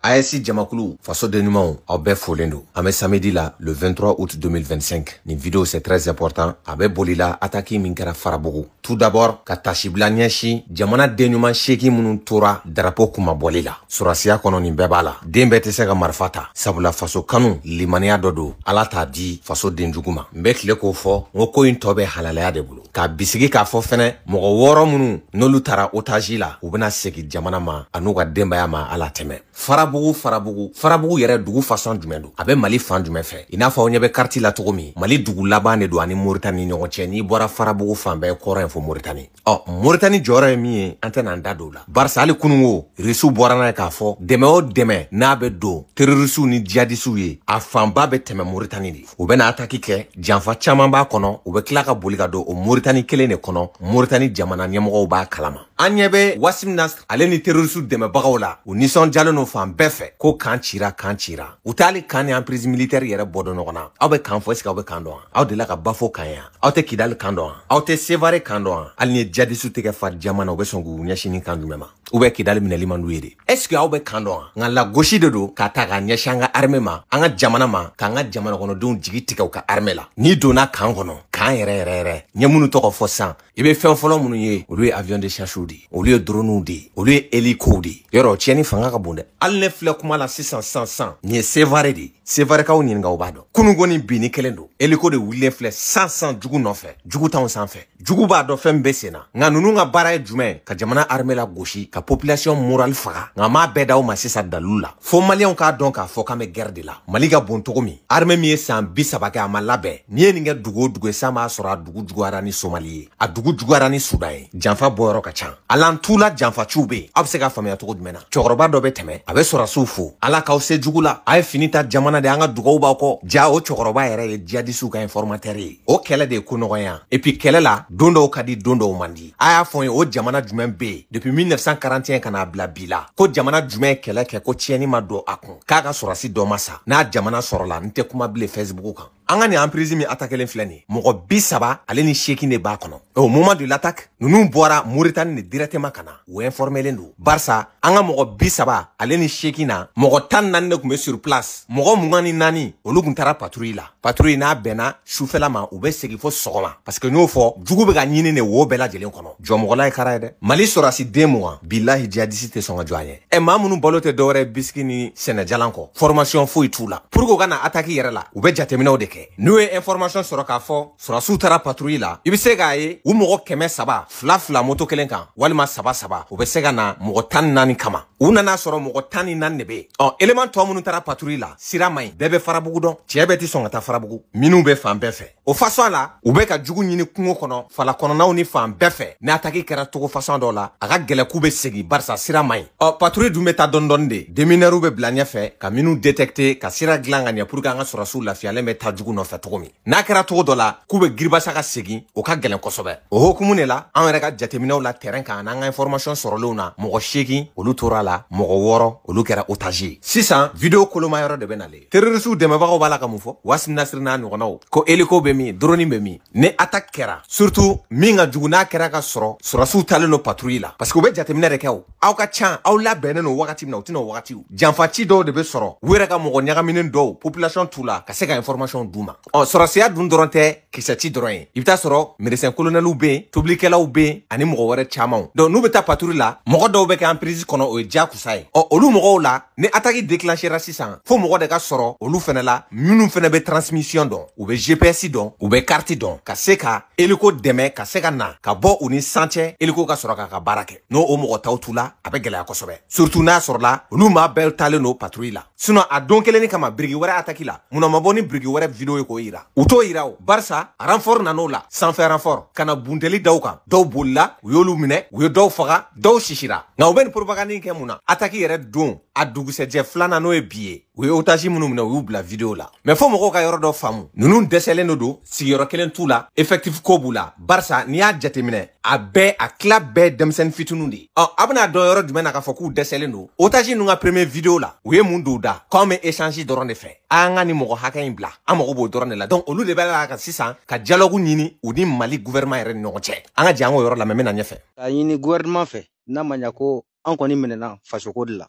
AES jamakulu, fasoden ɲumanw, aw bɛɛ folen don. An bɛ samedi la, le 23 août 2025. Nin vidéo, c'est très important. A bɛ boli la attaque min kɛra Farabugu. Tout d'abord, ka tasibila ɲɛsin jamana den ɲuman 8 minnu tora drapeau kumabɔli la surasiya kɔnɔ. Nin bɛɛ b'a la, den bɛɛ tɛ se ka marifa ta, sabula faso kanu limaniya dɔ don, Ala t'a di faso den jugu ma. N bɛ tile k'o fɔ n ko ko in tɔ bɛ halalaya de bolo. K'a bisigi k'a fɔ fɛnɛ, mɔgɔ 6 minnu n'olu taara otage la, u bɛna segin jamana ma a n'u ka denbaya ma. Ala tɛmɛ. Farabugu, Farabugu, Farabugu yɛrɛ dugu façon jumɛn don? A bɛ Mali fan jumɛn fɛ? I n'a fɔ aw ɲɛ bɛ carte la cogo min, Mali dugu laban de don ani Moritani ni ɲɔgɔn cɛ. N'i bɔra Farabugu, fan bɛɛ kɔrɔ ye fo Moritani. Ɔ, Moritani jɔyɔrɔ ye min ye, an tɛna an da don o la, barisa hali kunungo Risiw bɔra n'a ye k'a fɔ dɛmɛ o dɛmɛ n'a bɛ don terrorisiw ni jihadisiw ye, a fanba bɛ tɛmɛ Moritani de. U bɛna attaque kɛ, janfa caman b'a kɔnɔ, u bɛ tila ka boli ka don o Moritani kelen de kɔnɔ. Moritani jamana ɲɛmɔgɔw b'a kalama. An ɲɛ bɛ Wasim Nasr ale ni terrorisiw dɛmɛbagaw la, u nisɔndiyalen don fan bɛɛ fɛ ko camp cira, camp cira. U t'ale camp ni emprise militaire yɛrɛ bɔ dɔn ɲɔgɔn na. Aw bɛ camp fɔ, est ce que aw bɛ camp dɔn wa? Aw delila ka Bafo camp ye? Aw tɛ Kidali camp dɔn wa? Aw tɛ Sevare camp dɔn wa? Hali ni ye jihadisiw tɛgɛ fa jama na, u bɛ sɔn k'u ɲɛsin ni camp jumɛn ma? U bɛ Kidali minɛli man d'u ye de. Est ce que aw bɛ camp dɔn wa? Nka lagosi de don k'a ta k'a ɲɛsin an ka armée ma, an ka jamana ma, k'an ka jamana kɔnɔdenw jigi tigɛ u ka armée la. N'i donna camp kɔnɔ, camp yɛrɛ yɛrɛ yɛrɛ, n ye minnu tɔgɔ fɔ sisan, i bɛ fɛn fɔlɔ minnu ye, olu ye avion de chasse de ye, olu ye dronew de ye, olu ye hélicow de ye. Yɔrɔ tiɲɛni fanga ka bon dɛ. Hali ne filɛ kuma la sisan sisan sisan, nin ye Sevare de ye. Sevarekaw ɲininka, u b'a dɔn. Kununko ni bi ni kelen don, hélico de wulilen filɛ san san jugu nɔfɛ. Jugu t'anw sanfɛ, jugu b'a dɔn fɛn min bɛ sen na. Nka ninnu ka baara ye jumɛn? Ka jamana armée la gosi, ka population morale faga. Nka m'a bɛɛ d'aw ma sisan dalilu la, fo Maliyɛnw k'a dɔn k'a fɔ k'an bɛ guerre de la. Mali ka bon cogo min, armée min ye san 30 kɛ, a ma labɛn. N'i ye nin kɛ dugu o dugu ye, san b'a sɔrɔ a dugu juguyara ni Somali ye, a dugu juguyara ni Sudan ye. Janfa bɔyɔrɔ ka ca alan t'u la, janfaciw bɛ yen. Aw bɛ se k'a faamuya cogo jumɛn na? Cɛkɔrɔba dɔ bɛ tɛmɛ, a bɛ sɔrɔsiw fo: "Ala k'aw se jugu la, a ye fini ta jamana de, an ka dugawu b'aw kɔ." Ja, o cɛkɔrɔba yɛrɛ ye jihadisiw ka informateur ye. O kɛlɛ de ye ko nɔgɔya. Et puis kɛlɛ la, don dɔw ka di, don dɔw man di. A y'a fɔ n ye, o jamana jumɛn bɛ yen depuis 1941 ka n'a bila bi la, ko jamana jumɛn kɛlɛ kɛ ko tiɲɛni ma don a kun, k'a ka sɔrɔsi dɔ ma sa? N'a jamana sɔrɔla, n tɛ kuma bilen Facebook kan. An ka nin emprise min attaquelen filɛ nin ye, mɔgɔ 38 de b'a kɔnɔ. Au moment de l'attaque, ninnu bɔra Moritani de directement ka na. U informelen don, barisa an ka mɔgɔ 38 na, mɔgɔ 14 de tun bɛ sur place, mɔgɔ 24, olu tun taara patrouille la. Patrouille n'a bɛnna sufɛla ma, u bɛ segin fo sɔgɔma, parce que n y'o fɔ, jugu bɛ ka ɲini de wo bɛɛ lajɛlen kɔnɔ. Jɔmɔgɔla ye kara ye dɛ. Mali sɔrɔsi den 20, bilahi, jihadisi tɛ sɔn ka jɔ an ɲɛ. Ɛ, maa minnu balo tɛ dɔwɛrɛ bisiki ni sɛnɛjalan kɔ, formation foyi t'u la. Pour que u ka na attaque yɛrɛ la, u bɛ jateminɛw de kɛ. N'u ye information sɔrɔ k'a fɔ sɔrɔsiw taara patrouille la, i bɛ se k'a ye u mɔgɔ 300, fila fila moto kelen kan walima saba saba, u bɛ se ka na mɔgɔ 14 kama. U nana sɔrɔ mɔgɔ 14 de bɛ yen. Ɔ, élément tɔ minnu taara patrouille la, sira man ɲi, bɛɛ bɛ Farabugu dɔn, cɛ bɛɛ tɛ sɔn ka taa Farabugu, minnu bɛ fan bɛɛ fɛ. O façon la, u bɛ ka jugu ɲini kungo kɔnɔ, fala kɔnɔnaw ni fan bɛɛ fɛ. Ni attaque kɛra togo façon dɔ la, a ka gɛlɛ k'u bɛ segin, barisa sira man ɲi. Ɔ, patrouille dun bɛ taa dɔɔni dɔɔni de. Démineurs bɛ bila ɲɛfɛ ka minnu détecter, ka sira dilan ka ɲɛ, pour que an ka sɔrɔsiw lafiyalen bɛ taa jugu nɔfɛ cogo min. N'a kɛra togo dɔ la k'u bɛ giribasa ka segin, o ka gɛlɛn kosɛbɛ. O hokumu de la, an yɛrɛ ka jateminɛw la terrain kan, n'an ka information sɔrɔlenw na, mɔgɔ 8, olu tora la, mɔgɔ 6, olu kɛra otage ye. Sisan vidéo koloma yɔrɔ de bɛ nalen. Terrorisiw dɛmɛbagaw b'a la ka mun fɔ? Wasim Nasir n'a ɲɔgɔnnaw ko hélico bɛ min, drone bɛ min. Ni attaque kɛra, surtout min ka jugu, n'a kɛra ka sɔrɔ sɔrɔsiw talen don patrouille la, parce que u bɛ jateminɛ de kɛ. O aw ka ca, aw labɛnnen don wagati min na, u tɛna o wagatiw. Janfaci dɔw de bɛ sɔrɔ, u yɛrɛ ka mɔgɔ ɲagaminen dɔw, population t'u la ka se ka information d'u ma. Ɔ, sɔrɔsiya dun dɔrɔn tɛ kisɛci dɔrɔn ye. I bɛ taa sɔrɔ médecin colonelw bɛ yen, tobilikɛlaw bɛ yen, ani mɔgɔ wɛrɛ camanw. Donc n'u bɛ taa patrouille la, mɔgɔ dɔw bɛ kɛ emprise kɔnɔ, o ye diyakusa ye. Ɔ, olu mɔgɔw la, ni attaque déclenchera sisan, fo mɔgɔ de ka sɔrɔ olu fɛnɛ la, minnu fɛnɛ bɛ transmission dɔn, u bɛ GPS dɔn, u bɛ carte dɔn, ka se ka hélico dɛmɛ ka se ka na ka bɔ u ni san cɛ, hélico ka sɔrɔ k'a ka baara kɛ. N'o o mɔgɔ taw t'u la, a bɛ gɛlɛya kosɛbɛ, surtout n'a sɔrɔla olu maa bɛɛ taalen don patrouille la. Sinon a don kelen kama, biriki wɛrɛ attaque la, munna ma bɔ ni biriki wɛrɛ vidéo ye k'o yira? U t'o yira o, barisa renfort nan'o la, sanfɛ renfort ka na bunteli daw kan. Dɔw bolila, u y'olu minɛ, u ye dɔw faga, dɔw sisira. Nka u bɛ nin propagande kɛ mun na? Attaque yɛrɛ don, a dugusɛjɛ filanan, n'o ye bi ye, u ye otage minnu minɛ, u y'u bila vidéo la. Mais fo mɔgɔw ka yɔrɔ dɔ faamu, ninnu dɛsɛlen de don, sigiyɔrɔ kelen t'u la, effectif ko b'u la, barisa n'i y'a jateminɛ, a bɛɛ, a tila bɛɛ denmisɛnnin fitininw de ye. Ɔ, a bɛna dɔn yɔrɔ jumɛn na k'a fɔ k'u dɛsɛlen don? Otage ninnu ka premier vidéo la, u ye mun don da? K'anw bɛ échange dɔrɔn de fɛ, an ka nin mɔgɔ hakɛ in bila, an mago b'o dɔrɔn de la. Donc olu de bɛ la ka sisan ka dialogue ɲini u ni Mali gouvernement yɛrɛ ni ɲɔgɔn cɛ. An ka jɛ an k'o yɔrɔ lamɛn, n bɛ na ɲɛfɛ. K'a ɲini gouvernement fɛ, n'a ma ɲa ko an kɔni minɛna fasoko de la.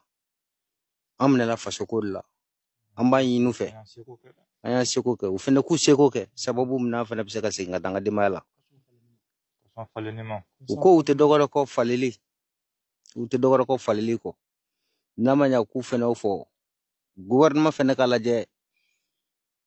An minɛla fasoko de la. An b'a ɲini u fɛ. An y'an seko kɛ. U fɛnɛ k'u seko kɛ. Sababu min n'an fɛnɛ bɛ se ka segin ka taa an ka denbaya la. U ko u tɛ dɔ wɛrɛ kɔ faleli. U tɛ dɔ wɛrɛ kɔ faleli kɔ. N'a ma ɲa k'u fɛnɛ fɔ. Gouvernement fɛnɛ k'a lajɛ.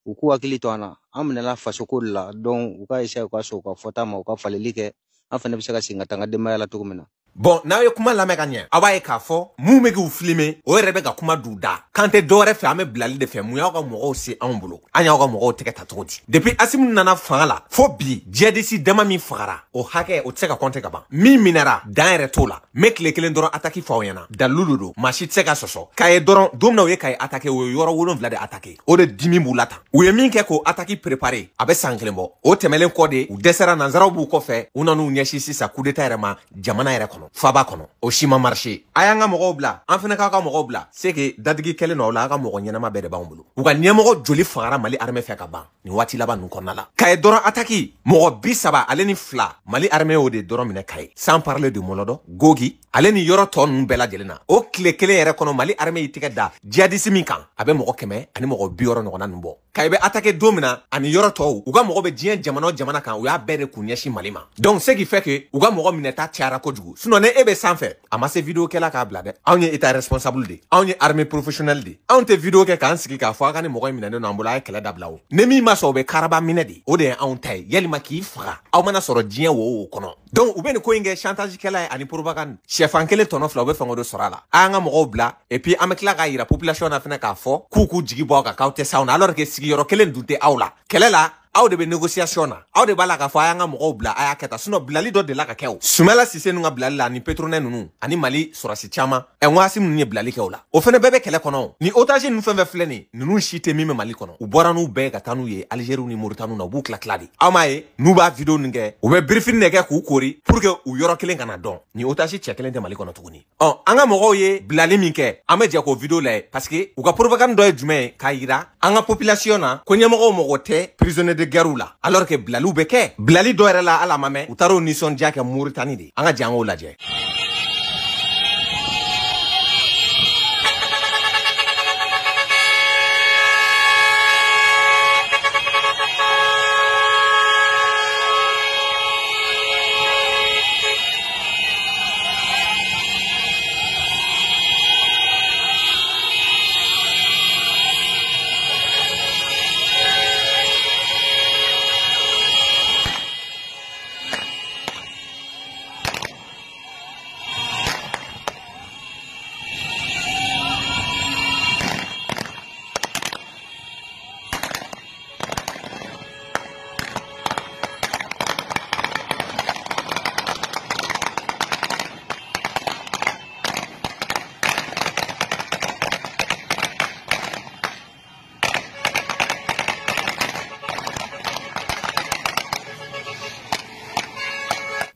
U k'u hakili to an na. An minɛla fasoko de la. Donc u ka essayer u ka sɔn u ka fɔta ma, u ka faleli kɛ. An fɛnɛ bɛ se ka segin ka taa an ka denbaya la cogo min na. Bon, n'aw ye kuma lamɛn ka ɲɛ, aw b'a ye k'a fɔ mun bɛ k'u filmer, o yɛrɛ bɛ ka kuma d'u da. K'an tɛ dɔwɛrɛ fɛ, an bɛ bilali de fɛ. Mun y'aw ka mɔgɔw se anw bolo? An y'aw ka mɔgɔw tɛgɛ ta cogo di? Depuis Assimi nana fanga la fo bi, djihadiste dama min fagara, o hakɛ o tɛ se ka compter ka ban. Min minɛra, dan yɛrɛ t'o la. N bɛ tile kelen dɔrɔn attaque fɔ aw ɲɛna, dalilu de don, maa si tɛ se ka sɔsɔ. K'a ye dɔrɔn don min na u ye Kayi attaquer, o ye yɔrɔ 7 de attaquer. O de dimi b'u la tan. U ye min kɛ k'o attaque préparer, a bɛ san kelen bɔ. O tɛmɛlen kɔ de, u dɛsɛra, nanzaraw b'u kɔfɛ, u nan'u ɲɛsin sisan coup d'état yɛrɛ ma jamana yɛrɛ kɔnɔ, faba kɔnɔ. O si ma marché. A y'an ka mɔgɔw bila, an fɛnɛ k'aw ka mɔgɔw bila. C'est que dadigi kɛlen don aw la, aw ka mɔgɔ ɲɛnama bɛɛ de b'anw bolo. U ka ɲɛmɔgɔ joli fagara Mali armée fɛ ka ban nin waati laban ninnu kɔnɔna la? Kaye dɔrɔn attaque, mɔgɔ 32 Mali armée y'o de dɔrɔn minɛ Kaye, sans parler de Mɔlɔdɔ, Gogi ale ni yɔrɔ tɔ ninnu bɛɛ lajɛlen na. O tile kelen yɛrɛ kɔnɔ, Mali armée y'i tɛgɛ da djihadiste min kan, a bɛ mɔgɔ 160 ɲɔgɔnna ninnu bɔ. Kaye bɛ attaquer don min na ani yɔrɔ tɔw, u ka mɔgɔ bɛ diɲɛ jamana o jamana kan, u y'a bɛɛ de kun ɲɛsin Mali ma. Donc ce qui fait que u ka mɔgɔ minɛta cayara kojugu. Sinon ne e bɛ sanfɛ, a ma se vidéo kɛla k'a bila dɛ. Anw ye état responsable de, anw ye armée professionnelle de. Anw tɛ vidéo kɛ k'an sigi k'a fɔ a ka ni mɔgɔ in minɛnen don an bolo, a ye kɛlɛ dabila. O ni min ma sɔn, o bɛ karaba minɛ de. O de ye anw ta ye. Yalima k'i faga, aw mana sɔrɔ diɲɛ wo o kɔnɔ. Donc u bɛ nin ko in kɛ chantage kɛla ye ani propagande. Sɛfan kelen tɔnɔ fila, u bɛ fɛn o de sɔrɔ a la. A y'an ka mɔgɔw bila, et puis an bɛ tila k'a yira population na fɛnɛ k'a fɔ k'u k'u jigi bɔ aw kan, k'aw tɛ s'aw na, alors que sigiyɔrɔ kelen dun tɛ aw la kɛlɛ la. Aw de bɛ négociation na, aw de b'a la k'a fɔ a y'an ka mɔgɔw bila, a y'a kɛ tan. Sinon bilali dɔ delila ka kɛ. O Sumala Sise ninnu ka bilali la ani Petronet ninnu ani Mali sɔrɔsi caman, ɛ n ko Assimi ninnu ye bilali kɛ o la, o fɛnɛ bɛɛ bɛ kɛlɛ kɔnɔ. Ni otage ninnu fɛn fɛn filɛ nin, ninnu si tɛ min bɛ Mali kɔnɔ. U bɔra n'u bɛɛ ka taa n'u ye Algérie ni Mauritanie na, u b'u tila tila de. Aw m'a ye n'u b'a vidéo nin kɛ, u bɛ briefing de kɛ k'u kori pour que u yɔrɔ kelen kana dɔn. Ni otage cɛ kelen tɛ Mali kɔnɔ tuguni. Ɔ an ka mɔgɔw ye bilali min kɛ, an bɛ jɛ k'o vidéo lajɛ, parce que u ka propagande dɔ ye jumɛn ye? K'a yira an ka population na ko ɲɛmɔgɔw mɔgɔ tɛ prisonnier de guerre la, alors que bilaliw bɛ kɛ. Bilali dɔ yɛrɛ la, hali a ma mɛn, u taar'o nisɔndiya kɛ Mauritanie de. An ka jɛ an k'o lajɛ.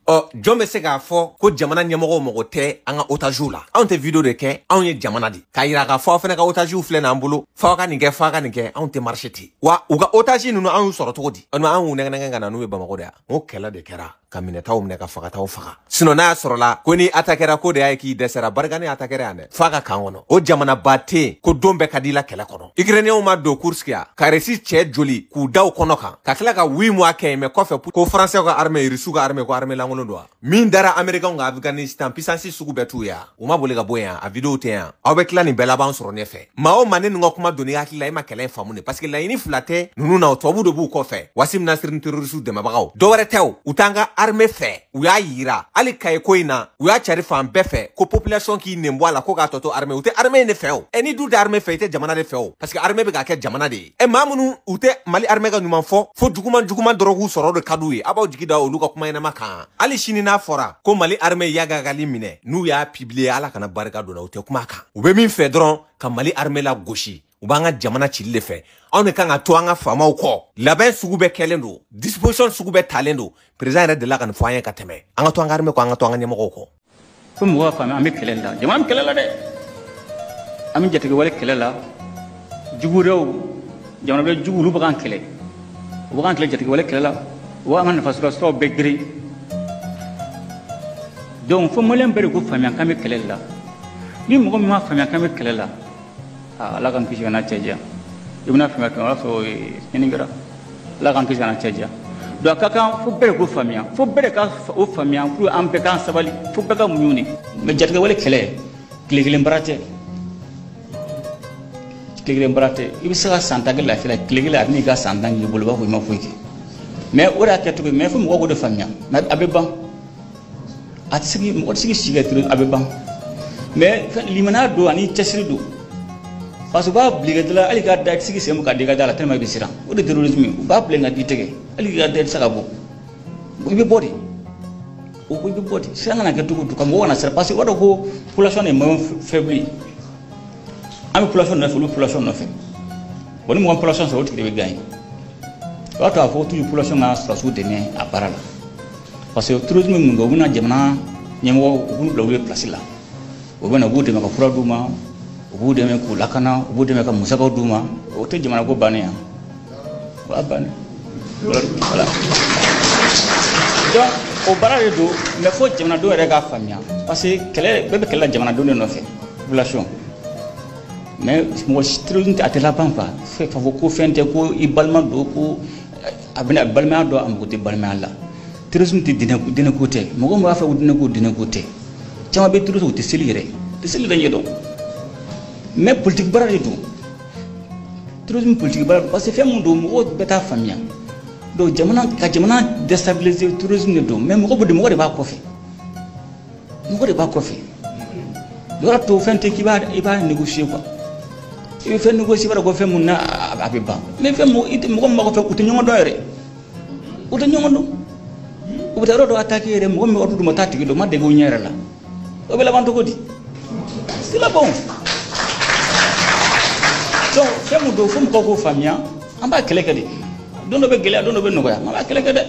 Ɔ jɔn bɛ se k'a fɔ ko jamana ɲɛmɔgɔw mago tɛ an ka otagew la? Anw tɛ vidéo de kɛ, anw ye jamana de k'a yira k'a fɔ aw fana ka otagew filɛ n'an bolo, f'aw ka nin kɛ, f'aw ka nin kɛ. Anw tɛ marché ten. Wa u ka otage ninnu, anw y'u sɔrɔ cogo di? Walima anw y'u nɛgɛ nɛgɛ ka na n'u ye Bamakɔ de yan? N ko kɛlɛ de kɛra ka minɛtaw minɛ, ka fagataw faga. Sinon n'a y'a sɔrɔla ko ni attaquera, ko de y'a ye k'i dɛsɛra, barika ne attaquera yan dɛ, f'a ka kan kɔnɔ. O jamanaba tɛ yen ko don bɛɛ ka di la kɛlɛ kɔnɔ. Ukrainiens ma don Kursk yan ka Russie cɛ joli k'u da u kɔnɔ kan, ka tila ka 8 mois kɛ yen. Mais kɔfɛ ko français ka armée, Russe ka armée, ko armée lankolon don wa? Min dara américains ka Afghanistan, puissance sugu bɛɛ t'u ya, u ma boli ka bɔ yan. A vidéo tɛ yan. Aw bɛ tila nin bɛɛ laban sɔrɔ ne fɛ. Maa o maa ne ninnu ka kuma donni hakili la, e ma kɛlɛ in faamu de, parce que laɲini fila tɛ ninnu na. O tubabu de b'u kɔfɛ, Wasim Nasir ni terroriste dɛmɛbagaw, dɔwɛrɛ tɛ. O u t'an ka armée fɛ. U y'a yira hali Kaye ko in na, u y'a cari fan bɛɛ fɛ ko population k'i nen bɔ a la, ko k'a tɔ to armée. U tɛ armée in de fɛ. O ɛ ni du tɛ armée fɛ, i tɛ jamana de fɛ o, parce que armée bɛ ka kɛ jamana de ye. Ɛ maa minnu u tɛ Mali armée ka ɲuman fɔ, fo juguman juguman dɔrɔn k'u sɔrɔ, o de ka d'u ye. A b'aw jigi da olu ka kuma ɲɛnama kan. Hali sini n'a fɔra ko Mali armée yagagali minɛ, n'u y'a publier, Ala kana barika don la, u tɛ kuma a kan. U bɛ min fɛ dɔrɔn, ka Mali armée la gosi. U b'an ka jamana cili de fɛ. Anw de kan ka to an ka faamaw kɔ. Labɛn sugu bɛɛ kɛlen don, disposition sugu bɛɛ talen don. Président yɛrɛ delila ka nin fɔ an ye ka tɛmɛ. An ka to an ka armée kɔ, an ka to an ka ɲɛmɔgɔw kɔ. Fo mɔgɔw ka faamuya, an bɛ kɛlɛ la, jamana bɛ kɛlɛ la dɛ. An bɛ jatigɛwale kɛlɛ la. Jugu wɛrɛw, jamana wɛrɛ jugu, olu bɛ k'an kɛlɛ, u bɛ k'an kɛlɛ jatigɛwale kɛlɛ la, u b'an ka nafasɔrɔ siraw bɛɛ geren. Donc fo maliyɛn bɛɛ de k'o faamuya k'an bɛ kɛlɛ la. Ni mɔgɔ min m'a faamuya k'an bɛ kɛlɛ la, Ala k'an kisi ka n'a cɛ janya. I bɛna fɛn fɛn kɛ, o y'a sɔrɔ tiɲɛni kɛra. Ala k'an kisi ka n'a cɛ janya. Donc a ka kan fo bɛɛ de k'o faamuya, fo bɛɛ de ka o faamuya pour an bɛɛ k'an sabali, fo bɛɛ ka muɲu de. Mais jatigɛwale kɛlɛ, tile kelen baara tɛ. Tile kelen baara tɛ. I bɛ se ka san 10 kɛ lafiya la, tile kelen a bɛ n'i ka san 10 k'i bolo, i b'a fɔ i ma foyi kɛ. Mais o de y'a kɛcogo ye, mais fo mɔgɔw k'o de faamuya. Mais a bɛ ban. A tɛ se k'i, mɔgɔ tɛ se k'i si kɛ, a bɛ ban. Mais limaniya don ani cɛsiri don. Parce que u b'a bila i ka da la, hali k'a da i tɛ se k'i sen bɔ k'a da i ka da la tellement i bɛ siran. O de ye terrorisme ye. U b'a bila ka d'i tɛgɛ, hali k'i ka da i tɛ se ka bɔ. I bɛ bɔ de. O ko i bɛ bɔ de. Siran kana kɛ cogo o cogo, ka mɔgɔw kana siran. Parce que u b'a dɔn ko population de ye maillon faible ye. An bɛ population nɔfɛ, olu bɛ population nɔfɛ. Bon, ni mɔgɔ population sɔrɔ, o tigi de bɛ gagner. O b'a to a fɔ toujours population ka sɔrɔdasiw dɛmɛ a baara la. Parce que terrorisme min kɛ, u bɛna jamana ɲɛmɔgɔ, u b'u bila olu ye place la. U bɛ na, u b'u dɛmɛ ka fura d'u ma, u b'u dɛmɛ k'u lakana, u b'u dɛmɛ ka musakaw d'u ma. O tɛ jamana ko bannen yan. O y'a bannen. Voilà. Donc o baara de don, mais fo jamanadenw yɛrɛ k'a faamuya. Parce que kɛlɛ bɛɛ bɛ kɛlɛ la jamanadenw de nɔfɛ, population. Mais mɔgɔ si terrorisme a tɛ laban quoi. Fɛn k'a fɔ ko fɛn tɛ, ko i balima don, ko a bɛna balimaya dɔn, a mago tɛ balimaya la. Terrorisme tɛ diinɛ ko tɛ. Mɔgɔ min b'a fɔ ko diinɛ ko tɛ. Caman bɛ terrorisme, u tɛ seli yɛrɛ. U tɛ seli yɛrɛ ɲɛdɔn. Mais politique baara de don. Terrorisme politique baara don. Parce que fɛn mun don, mɔgɔw bɛɛ t'a faamuya. Donc jamana ka jamana déstabiliser, terrorisme de don. Mais mɔgɔ bɛ, mɔgɔ de b'a kɔfɛ. Mɔgɔ de b'a kɔfɛ. O y'a to fɛn tɛ k'i b'a négocier quoi. I bɛ fɛn négocier, i b'a dɔn ko fɛn mun na a bɛ ban. Mais fɛn mun, i tɛ mɔgɔ min b'a kɔfɛ, u tɛ ɲɔgɔn dɔn yɛrɛ. U tɛ ɲɔgɔn dɔn. U bɛ taa yɔrɔ dɔ attaquer yɛrɛ, mɔgɔ min bɛ ordre d'u ma, u t'a tigi dɔn, u ma dege o ɲɛ yɛrɛ la. O bɛ laban cogo di? C'est laban. Donc fɛn mun don, fo mɔgɔw k'o faamuya, an b'a kɛlɛ kɛ de. Don dɔ bɛ gɛlɛya, don dɔ bɛ nɔgɔya, an b'a kɛlɛ kɛ dɛ.